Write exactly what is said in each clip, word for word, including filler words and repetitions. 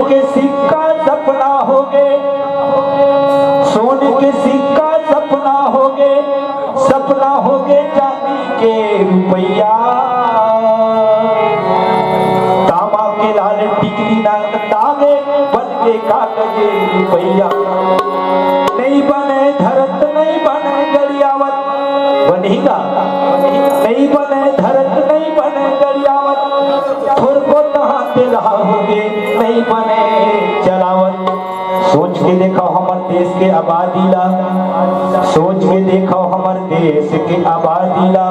के सिक्का सपना होगे, सोने के सिक्का सपना होगे, सपना होगे चांदी के रुपया। तामा के लाल टिकली ना दागे, बन के कागजे रुपया। नइ बने धरत, नइ बने गड़ियावत, बनही गा? नइ बने धरत, नइ बने गड़ियावत, थोरको तहाँ तेलहा होगे, नइ बने चलावत। सोच के देखव हमर देश के आबादी ला, सोच के देखव हमर देश के आबादी ला।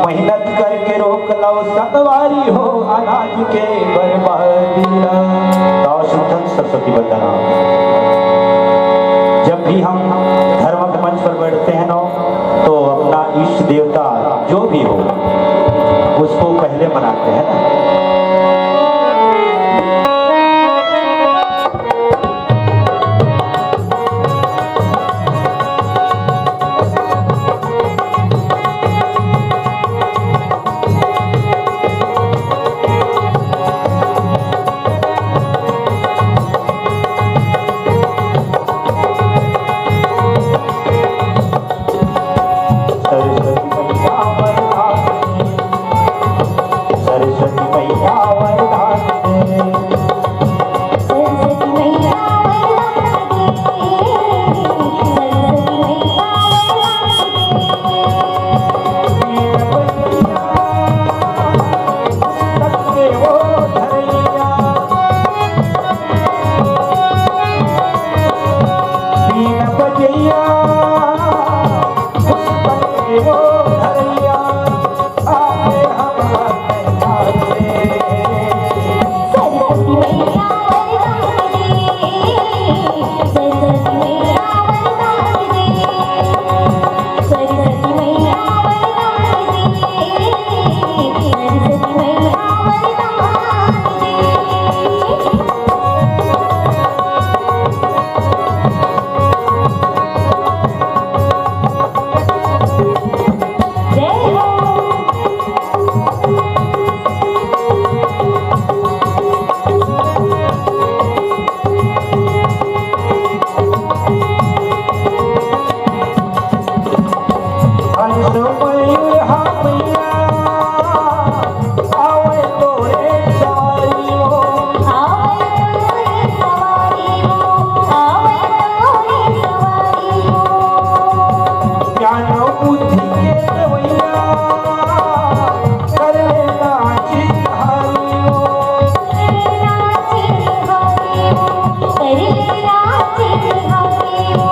मेहनत करके रोक लव संगवारी हो, अनाज के बर्बादी ला। दाव सुनथन सरस्वती वंदना। जब भी हम धर्म के मंच पर बैठते हैं ना, तो अपना इष्ट देवता जो भी हो, उसको पहले मनाते हैं ना। सरस्वती मैया वरदान दे। सरस्वती मैया वरदान दे। सरस्वती मैया वरदान दे। सरस्वती मैया वरदान दे। सबके वो धरैया। बीन बजैया, पुस्तक के वो धरैया, आके हम सरस्वती मैया वरदान दे, सरस्वती मैया वरदान दे, सरस्वती मैया वरदान दे, सरस्वती मैया वरदान दे। जय हो। हंस मयूर हा मैया, आवे तोरे सवारी हो। आवे तोरे सवारी हो, आवे तोरे सवारी हो। ज्ञान बुद्धि के देवैया, कर ले राजी हरि हो। कर ले राजी हरि हो, कर ले राजी हरि हो।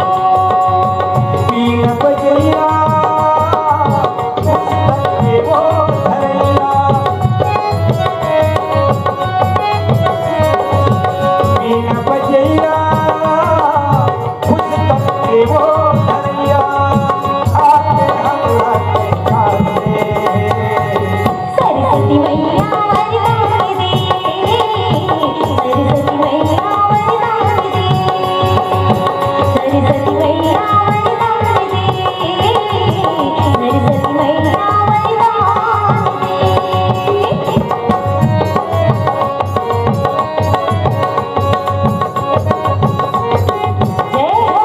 बीन बजैया, पुस्तक के वो धरैया। बीन बजैया, पुस्तक के वो धरैया, आके हमरा के कान दे। सरस्वती मैया वरदान दे, सरस्वती मैया वरदान दे, सरस्वती मैया वरदान दे, सरस्वती मैया वरदान दे। जय हो।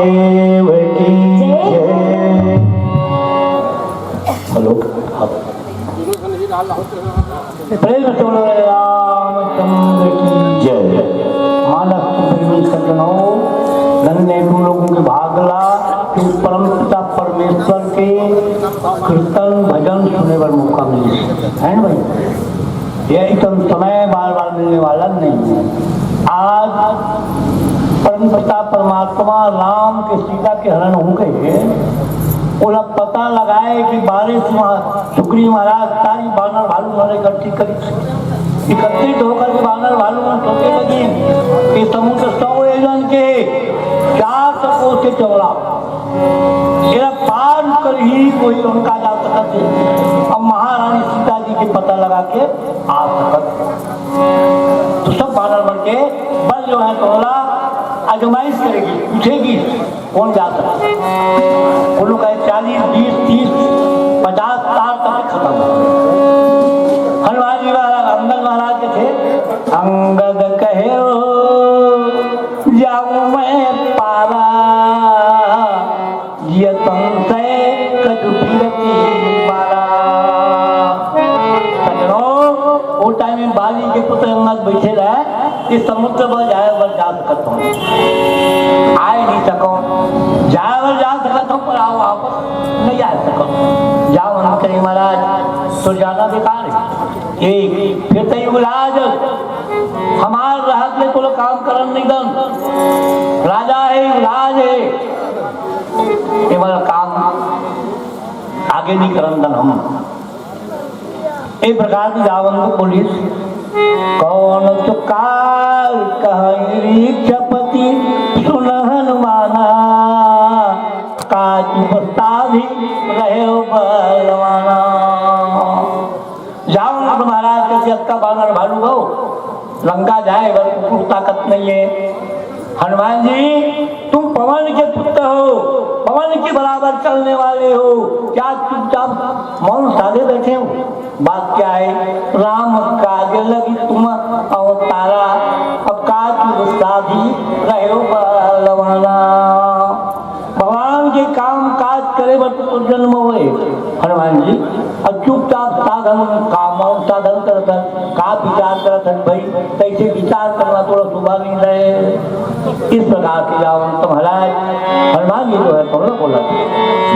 देव की जय। हेलो, हाँ। प्रेम से बोलो रामचंद्र की जय। मानस के प्रेमी सज्जनों, धन्य तू लोगों के भागला, तू परम पिता परमेश्वर के कीर्तन भजन सुने बर मौका मिले, है ना भाई? ये इतना समय बार बार मिलने वाला नहीं है। आज परम पिता परमात्मा राम के सीता के हरण हो गए, ओला पता लगाए कि बारिश में सुग्रीव महाराज सारी बानर भालू मन इकट्ठी करी, इकत्रित होकर के बानर भालू मन सोचे लगी कि समुद्र सौ योजन के, चार सौ कोस के चौड़ा, एला पार कर ही कोई लंका जा सकत है। अब महारानी सीता जी के पता लगा के आ सकत है। तो सब बानर मन के बल जो है, तोला आजमाइश करेगी, पूछेगी, कौन जा सकता है? वो लोग कहे, चालीस, बीस, तीस, पचास, साठ तक खत्म हो गए। हनुमान जी महाराज, अंगद महाराज के थे, अंगद कहे, जाऊं मैं पारा, जिय संशय कछु फिरति मारा। सज्जनों, वो टाइम में बाली के पुत्र अंगद बैठे रहे, इस समुद्र पर जाए बर जा सकत हो, आए नहीं सको, जाए बर जा सकत हो, पर आओ वापस नहीं आ सको। जाओ हम कहीं महाराज, तो जाना बेकार है। एक फिर तो युवराज, हमार रहत ले कोनो काम करन नहीं दन, राजा है, युवराज है, केवल काम आगे नहीं करन दन हम। ए प्रकार की रावण को पुलिस कौन चुकार कह वृक्षपति सुन हनुमाना, काज प्रस्ताव ही रहे बलवाना। जाओ महाराज के जत्ता बानर भालू हो, लंका जाए बर कुकुर ताकत नहीं है। हनुमान जी, तुम पवन के पुत्र हो, पवन के बराबर चलने वाले हो, क्या चुपचाप मौन साधे बैठे हो? बात क्या है? राम काज लगी तुम अवतारा, अब काज साधी रहे हो बलवाना। भगवान के काम काज करे बर तो जन्म होए हनुमान जी। अब चुपचाप साधन, का मौन साधन करत हन, का विचार करत हन भाई, कैसे विचार करना थोड़ा सुबह नहीं रहे। इस प्रकार से जावंत महाराज हनुमान जी जो है थोड़ा बोला।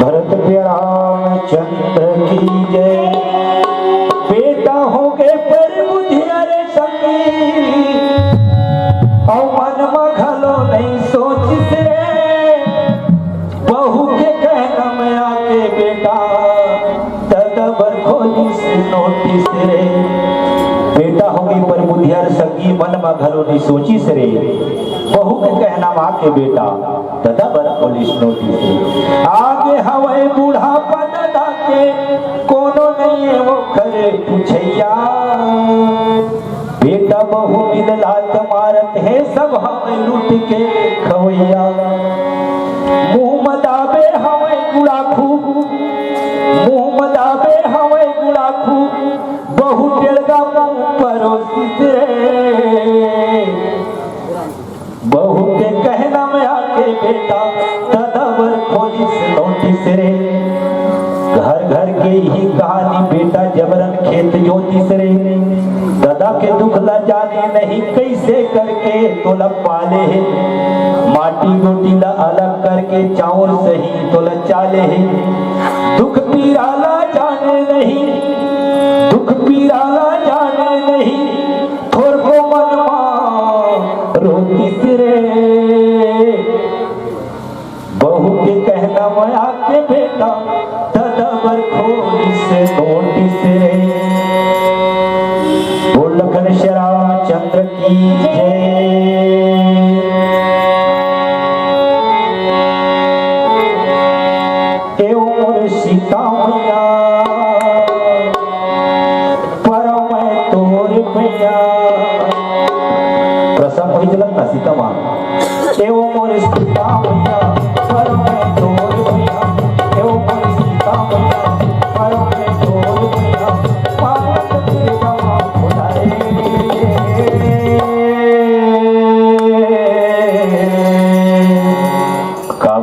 भरत प्रिय रामचंद्र की जय। बेटा हो गए पर बुधिया रे संगी, और मन में घलो नहीं सोचिस रे। बहू के कहना में आके बेटा ददा बर खोलिस नोटिस रे। बेटा होगे पर बुधिया रे संगी, मन में घलो नहीं सोचिस रे। बहू के कहना में आके बेटा ददा बर खोलिस नोटिस रे। आगे हवय बुढ़ापा ददा के, कोनो नहीं है वो खरे पूछैया। बेटा बहू मिल लात मारत हे, सब हमें लूट के खवैया। मुंह मदाबे हमें गुड़ाखू, मुंह मदाबे हमें गुड़ाखू, बहू टेड़गा मुंह परोसिस रे। बहू के कहना में आके बेटा ददा बर खोलिस नोटिस रे। घर घर के ही कहानी, बेटा जबरन खेत जोतिस रे। ददा के दुख ला जाने नहीं, कैसे करके तोला पाले हे। माटी गोटी ला अलग करके चाउर सही तोला चाले हे। दुख पीरा ला जाने नहीं, दुख पीरा ला जाने नहीं, थोरको मन मा रोतिस रे। बहू के कहना में आके बेटा ददा बर खोलिस नोटिस रे। बोल लखन श्री रामचंद्र की जय। ए उमर सीता मैया, परम तोर भैया। प्रसन्न होई जलक ना सीता माँ। ए उमर सीता मैया, परम तोर भैया। ए उमर सीता मैया, परम तोर भैया। पावन दुर्गा माँ बुलाए। का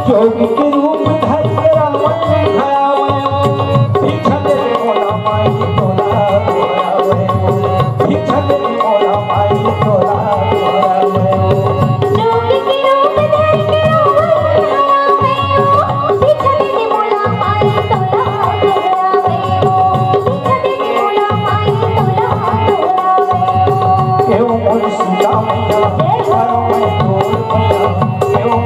जोगी के रूप धर के रावण ने घायल। भिक्षा दे दे मोला माई तोला घोरावे। भिक्षा दे दे मोला माई तोला घोरावे। जोगी के रूप धर के रावण ने घायल। भिक्षा दे दे मोला माई तोला घोरावे। भिक्षा दे दे मोला माई तोला घोरावे। एहो मोर सीता मैया, जय हो।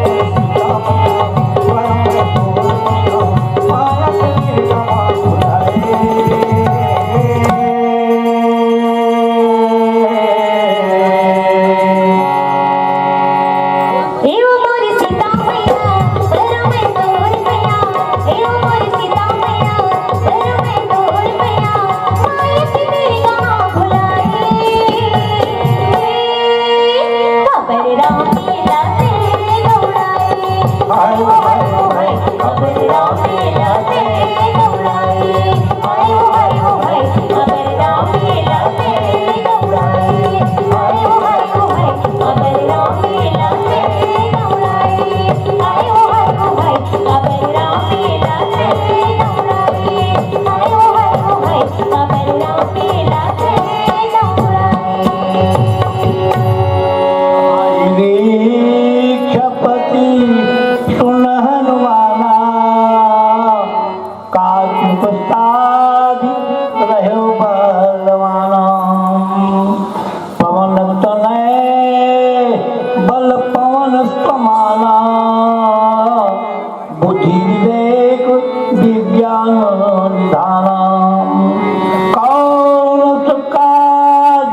वृक्षपति सुन हनुमाना, काज प्रसाद रह्यो बलवाना। पवन तनय बल पवन समाना, बुद्धि विवेक विज्ञान निधाना। कौन सु काज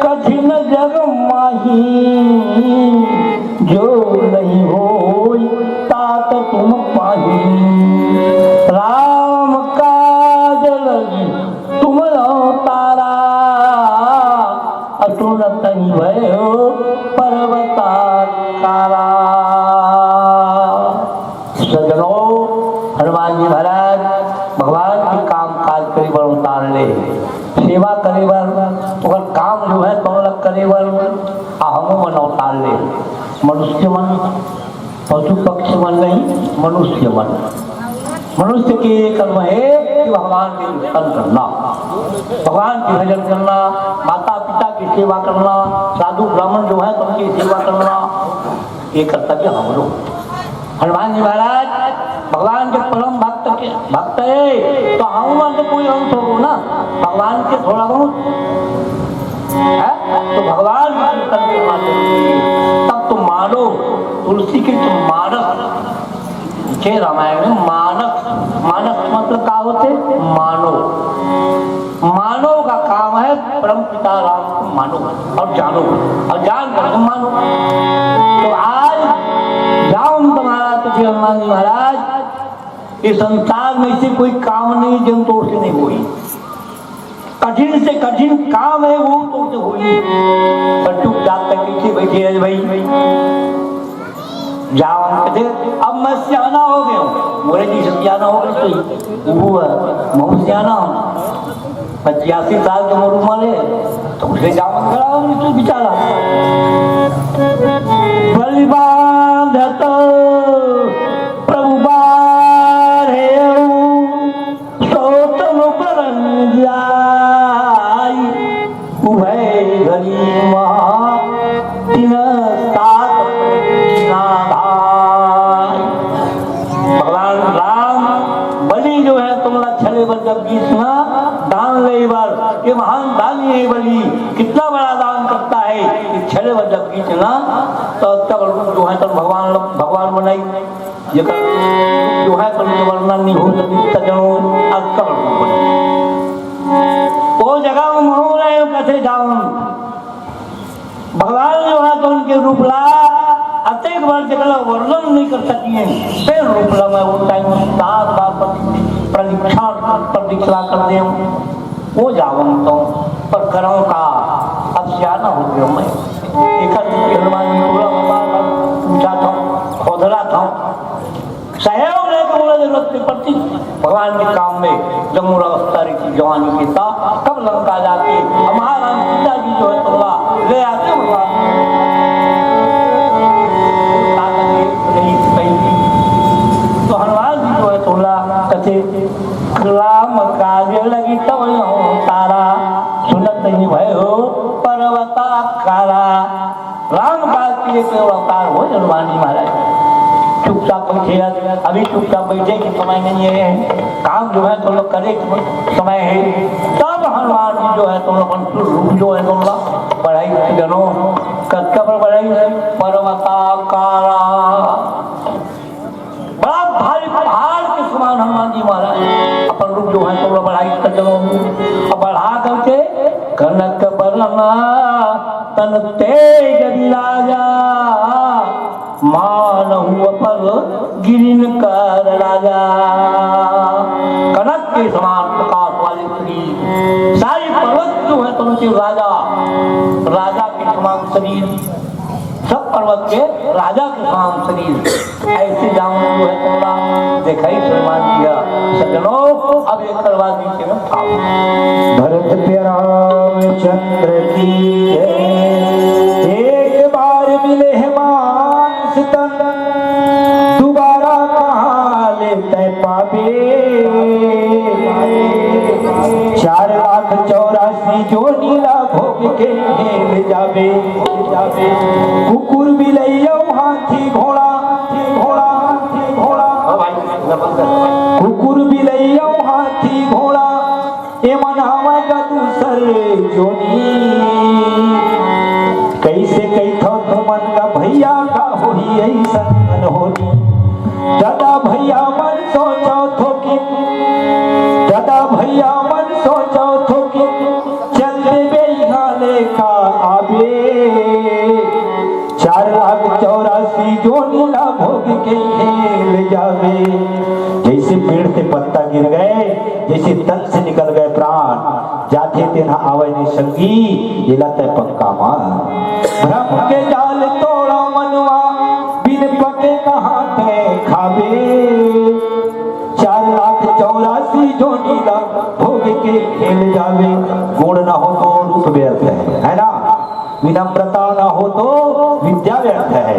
कठिन जग माही, जो नहीं होई तात तुम पाही। राम काज लगी तुम अवतारा, अतुल तनि भयो पर्वताकारा। सज्जनों, हनुमान जी महाराज भगवान के काम काज करे बर अवतार ले, सेवा करे बर, ओकर काम जो है तोला करे बर, आ हमू मन अवतार ले। मनुष्य मन, पशु पक्षी मन नहीं, मनुष्य मन। मनुष्य के ये कर्म है कि भगवान के कीर्तन करना, भगवान के भजन करना, माता पिता की सेवा करना, साधु ब्राह्मण जो है उनकी सेवा करना, ये कर्तव्य हमरो। हनुमान जी महाराज भगवान के परम भक्त के, भक्त है, तो हम तो कोई अंश हो ना, भगवान के थोड़ा बहुत है, तो भगवान के कीर्तन करना जरूरी है। तब तो मानव, तुलसी के तो मानस, के रामायण में मानस, मानस मतलब का होते? मानव। मानव का काम है परम पिता राम को मानो और जानो और जान करके मानो। तो आज जाओ तुम्हारा तुझे हनुमान जी महाराज, इस संसार में से कोई काम नहीं जो तोर से नहीं होई। कठिन से कठिन काम है वो तोर से होई। पर चुपचाप तक पीछे बैठे रहे भाई। जाओ, कहते, "अब मैं सियाना हो गया हूँ।" मोरे जी से सियाना हो गए तो वो, "मैं सियाना हूँ, पचासी साल के उम्र में ले, तो उसे जावन खड़ा हो, तू बेचारा।" बलि बांधत प्रभु बाढ़ेउ, सौतन बरन जाई, उभय घरी महा तिन सात प्रदक्षिणा धाई। भगवान राम बलि जो है तुमला छले बर जब गीस ना दान ले बर, ये महान दानी है बलि, कितना बड़ा दान करता है। ये छले बर जब गीस ना, तो तब जो है तो भगवान, भगवान बनाई। जेकर जो है, पर वर्णन नहीं हो सके, सजनो, अक्कल रूप बने। वो जगह में मनो रहे हो, कथे जाऊं। भगवान जो है, तो उनके रूप ला, अतेक बार जेकर वर्णन नहीं कर सकिए, फिर रूप ला मैं वो टाइम सात बार प्रति-, प्रदीक्षा, प्रदीक्षा कर दे हूँ। वो जावन तो, पर करम का, अब सियाना हो गया मैं। एकर हनुमान जी बोला, "बाबा, पूछा था, खोदरा था।" सहयोग ले तो बोला, "जरूरत नहीं पड़ती।" भगवान के काम में जब मोर अवस्था रही थी, जवानी के था, तब लंका जाके हमारा सीता जी जो है, तोला ले आते भगवान। तो हनुमान जी जो है, तोला कहते, "राम काज लगी तब यहूँ तारा, सुनत ही भयो पर्वताकारा।" राम काज के लिए कोई अवतार हो हनुमान जी महाराज। चुपचाप बैठे, अभी चुपचाप बैठे के समय नहीं है, काम जो है तो लोग करे के समय है। तब हनुमान जी जो है तो अपन रूप जो है तो बढ़ाई, जनो कत्ता पर बढ़ाई, पर्वताकारा। बड़ा भारी पहाड़ के समान हनुमान जी महाराज अपन रूप जो है तो बढ़ाई कर दो। अब बढ़ा करके कनक बरना तन तेज विराजा, मानहु अपर गिरिन कर राजा। कनक के समान प्रकाश वाले शरीर, सारे पर्वत जो है तो उनके राजा, राजा के समान शरीर, सब पर्वत के राजा के समान शरीर। ऐसे जाऊं जो है तोला दिखाई हनुमान जी। सज्जनों, अब एक करवा दीजिए ना। भरत प्यारा रामचंद्र की जय। एक बार मिले है मानुष तन, दोबारा कहाँ ले तै पाबे। चार लाख चौरासी जोनी ला भोग के खेल जाबे। कुकुर बिलैया हाथी घोड़ा, घोड़ा, घोड़ा। हाँ भाई, कुकुर बिलैया हाथी घोड़ा, ए मन हवय गा दूसर जोनी। कइसे कहिथव तुमन गा भैया, का होही अइसन अनहोनी। दादा भैया मन सोचव थोकिन, दादा भैया मन सोचव थोकिन, चल देबे इहाँ ले का आबे। चार लाख चौरासी जोनी ला भोग के खेल जाबे। जैसे पेड़ से पत्ता गिर गए, जैसे तन से निकल गए प्राण, जाथे तेन ह आवय नहीं संगी, एला तय पक्का मान। भ्रम के जाल तोड़ा मनवा, बिन पके कहाँ तय खाबे। चार लाख चौरासी जोनी ला भोग के खेल जाबे। गुण ना हो तो रूप व्यर्थ है, है ना? विनम्रता ना हो तो विद्या व्यर्थ है,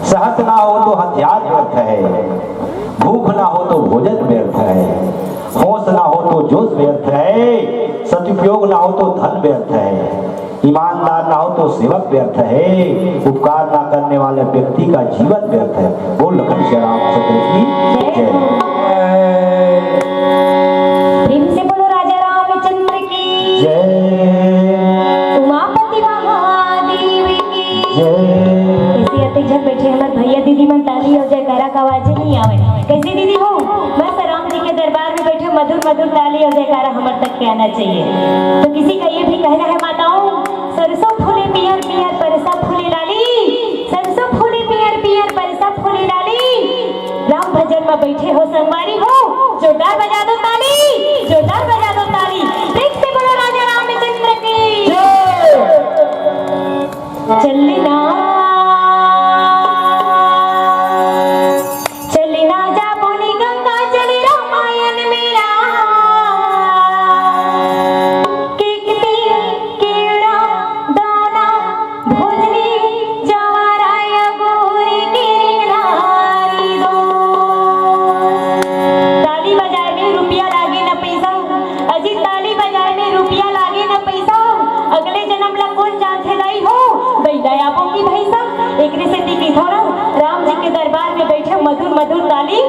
सहस ना हो तो हथियार व्यर्थ है, भूख ना हो तो भोजन व्यर्थ है, होश ना हो तो जोश व्यर्थ है, सदुपयोग ना हो तो धन व्यर्थ है, ईमानदार ना हो तो सेवक व्यर्थ है, उपकार ना करने वाले व्यक्ति का जीवन व्यर्थ है। बोल लखन श्री रामचंद्र की जय। प्रेम से बोलो राजा रामचंद्र की जय। उमापति महादेव की जय। ऐसे अतेक झन बैठे हमर भैया दीदी मन, ताली और जयकारा का आवाज नहीं आवे। कैसे दीदी हो? बस राम जी के दरबार में बैठे, मधुर मधुर ताली और जयकारा हमर तक के आना चाहिए। तो किसी का ये भी कहना है माताओं, सरसों फूले पियर पियर परसा फूले लाली, सरसों फूले पियर पियर परसा फूले लाली। राम भजन में बैठे हो संगवारी हो, जोरदार बजा दो ताली, जोरदार बजा दो ताली। प्रेम से बोलो राजा रामचंद्र की जय। चलना बैठे मधुर मधुर ताली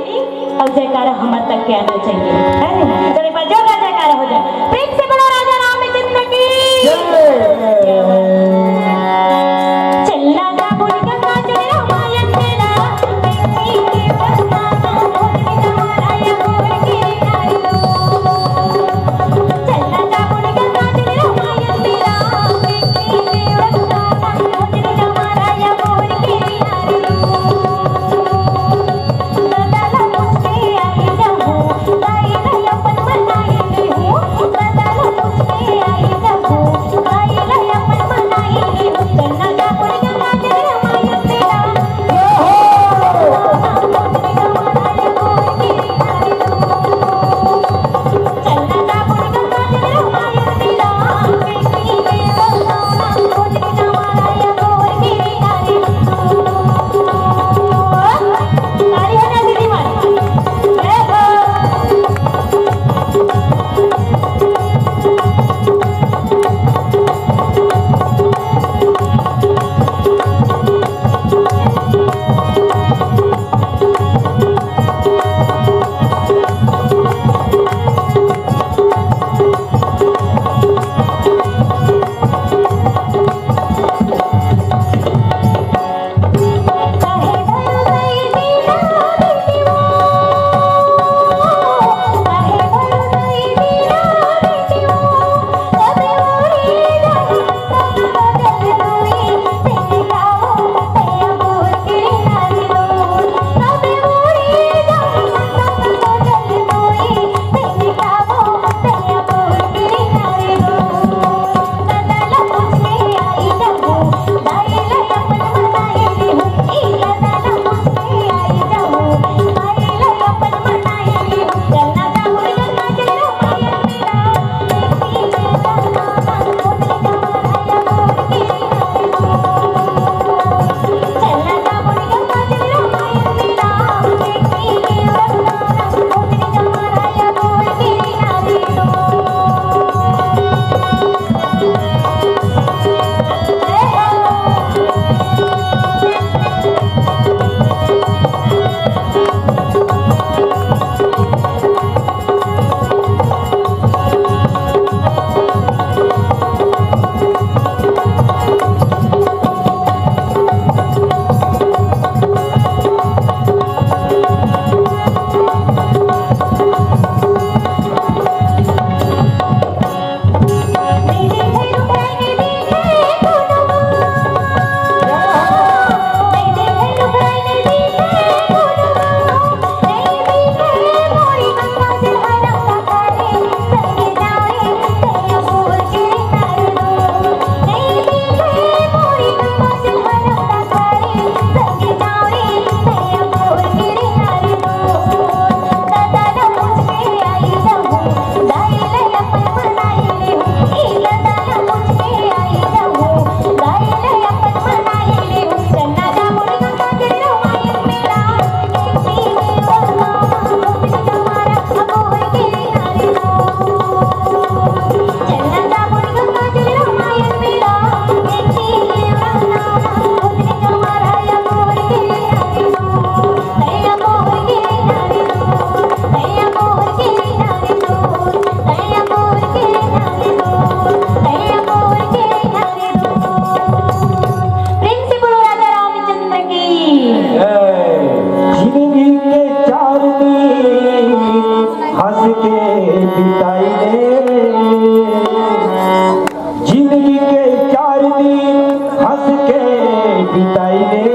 अउ जयकारा हमर तक के आना चाहिए, है ना? चलो एक बार जोरदार जयकारा हो जाए, प्रेम से बोलो राजा रामचंद्र की। चलना था बोल गंगा जल रामायण तेरा, प्रेम से बोलो राजा रामचंद्र की। जिंदगी के चार दिन हंस के बिताई ले, जिंदगी के चार दिन हंस के बिताई ले,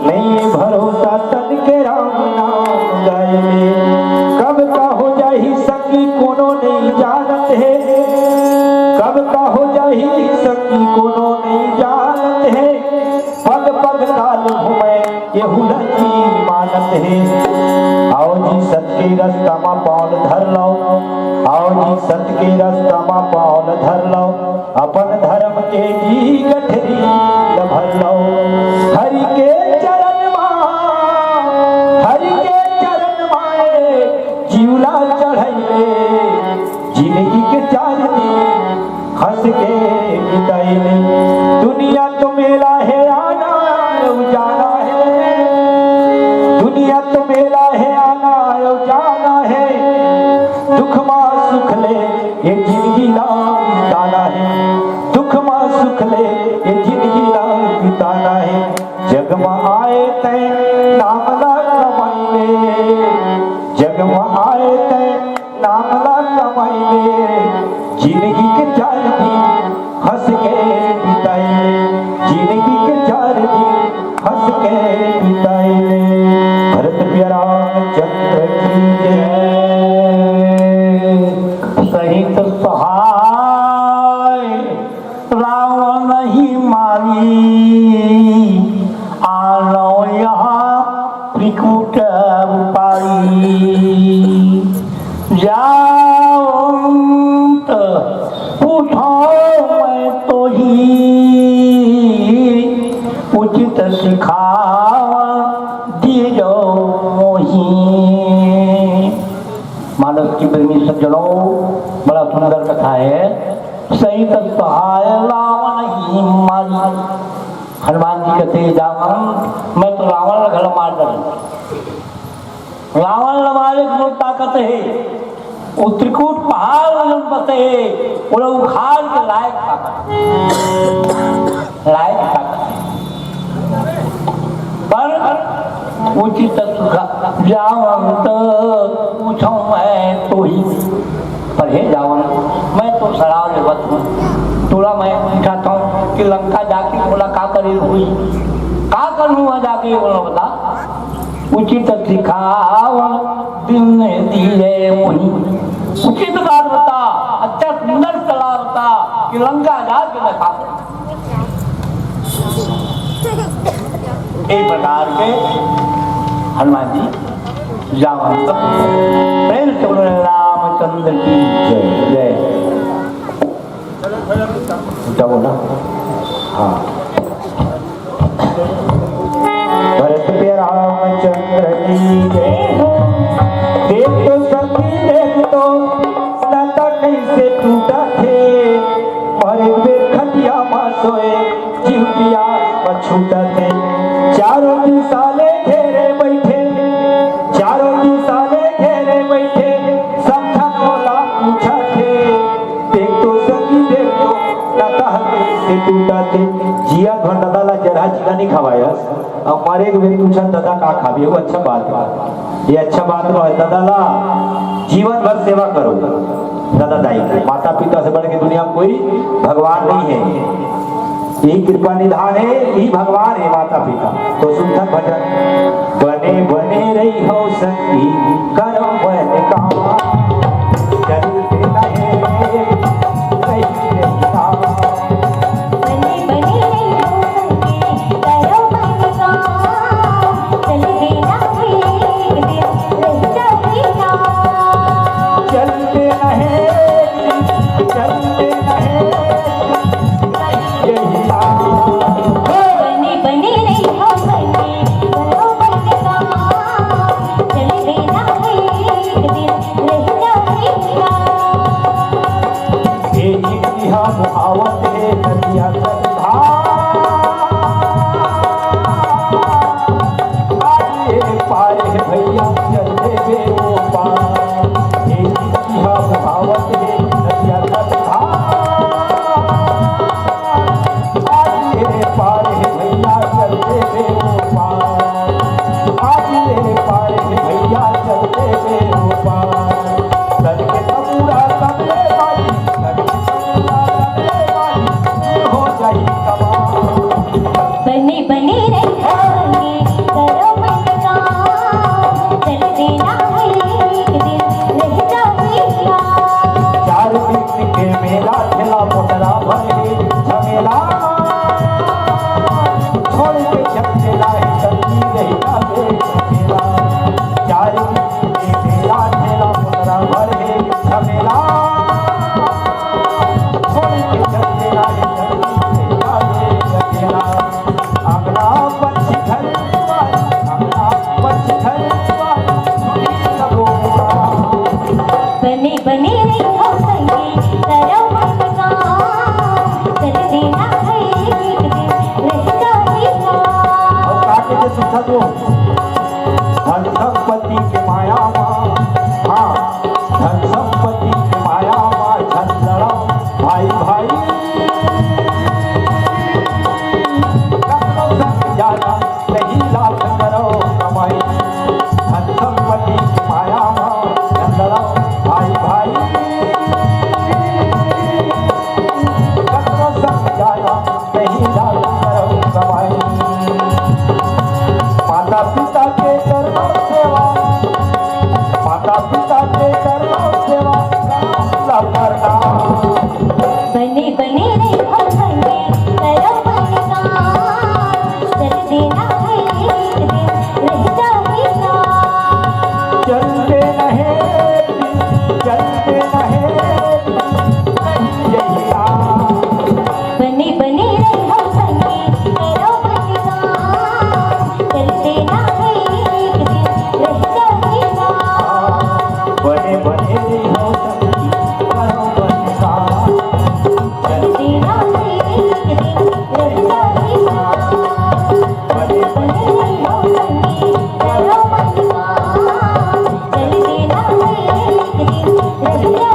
नइ भरोसा तन के राम नाम गाई ले। कब का हो जाही संगी कोनो नइ जानत हे, कब का हो जाही संगी कोनो नइ जानत हे। पग पग काल घूमे केहू ल जी मानत हे। आओ जी सत के रस्ता म पाँव ल धर लव, आओ जी सत के रस्ता म पाँव ल धर लव। अपन धर्म के जी गठरी ल भर लव। हरि के चरण म, हरि के चरण म ए जीव ल चढ़इले, जिंदगी के चार दिन हंस के बितइले। दुनिया तो मेला हे, आना अउ जाना हे। चंद्र की जय। सहित सहाय रावण ही मारी, आनो यह त्रिकूट रूपारी। जावंत पूछो मैं तो ही, उचित सिखावा दीजो मोही। मानस के प्रेमी सज्जनों, बड़ा सुंदर कथा है। सहित सहाय रावण ही मारी। हनुमान जी कहते, "जावंत, मैं तो रावण ला घलो मार डारूं।" रावण ला मारे के मोर ताकत हे, वो त्रिकूट पहाड़ में बसे हे, ओला उखाड़ के लाए के ताकत, लाए के ताकत। पर उचित सुख जावंत पूछो मैं तो ही। पर हे जावंत, मैं तो सलाह लेवत हूँ, तोला मैं पूछत हूँ कि लंका जाके मोला का करे होही, का करहूँ वहाँ जाके, बोलो बता। उचित सिखावन दीन्ह दीजे मोहि। उचित बात बता, अच्छा सुंदर सलाह बता कि लंका जाके मैं का करूं। एक प्रकार के हनुमान जी जावंत। प्रेम से बोलो रामचंद्र की जय। जय। ऊंचा बोला। हाँ। भरत पे रामचंद्र की जय हो। देख तो सखी देख तो, नाता कैसे टूटा थे। मरे हुए खटिया मा सोए, जीव पिया मा छूटा थे। चारों दिशा ले घेरे बैठे, चारों दिशा ले घेरे बैठे, समझा बोला पूछा थे। देख तो सखी देख तो, नाता कैसे टूटा थे। जिया भर दादा ला जरा जीरा नहीं खवाया। अब मरे के बेर पूछा, "दादा का खाबे?" वो अच्छा बात है, ये अच्छा बात नो है। दादा ला जीवन भर सेवा करो, दादा दाई के। माता पिता से बढ़ के दुनिया में कोई भगवान नहीं है। यही कृपा निधान है, यही भगवान है माता पिता। तो सुंदर भजन, बने बने रही हो संगी, करो मन काम। चलते रहे, रही रही राम। बने बने रही हो संगी, करो मन काम। चलते रहे, एक दिन रह जाएगा। चलते रहे, चलते रहे। बने बने रही हो संगी, करो मन काम। चलते रहे, एक दिन रह जाएगा। ए चिट्ठी हम आवत हे नदिया के धार। आज ए पार हे भैया, चल देबे ओ पार। ए चिट्ठी हम आवत हे नदिया के धार। आज ए पार हे भैया, चल देबे ओ पार। आज ए पार हे भैया, चल देबे ओ पार। सर के तबूरा सबले बाजी, सर के तबूरा सबले बाजी, हो जाई कमाल। बने बने रही हो संगी, करो मन काम, चल देना है एक दिन, रह जाएगा। चार दिन के मेला, ठेला मोटरा भर हे झमेला। छोड़ के चल चला है संगी, रही जाबे अकेला। चार दिन के मेला, ठेला मोटरा भर हे झमेला। छोड़ के चल चला है संगी, रही जाबे अकेला। अंगना पंछी घर दुआर, अंगना पंछी घर दुआर, सुनी सबो पुकार। बने बने रही हो संगी, करो मन काम। चल देना है एक दिन, रह जाएगा। और काके जे सुनता तो चलते रहे, चलते रहे, बने बने रहो संगी, करो बलिदान। चलते ना है एक दिन, रह जाओगे ना। बने बने रहो संगी, करो बलिदान। चलते ना है एक दिन, रह जाओगे ना। बने बने रहो संगी, करो बलिदान। चलते ना है एक दिन, रह जाओगे ना।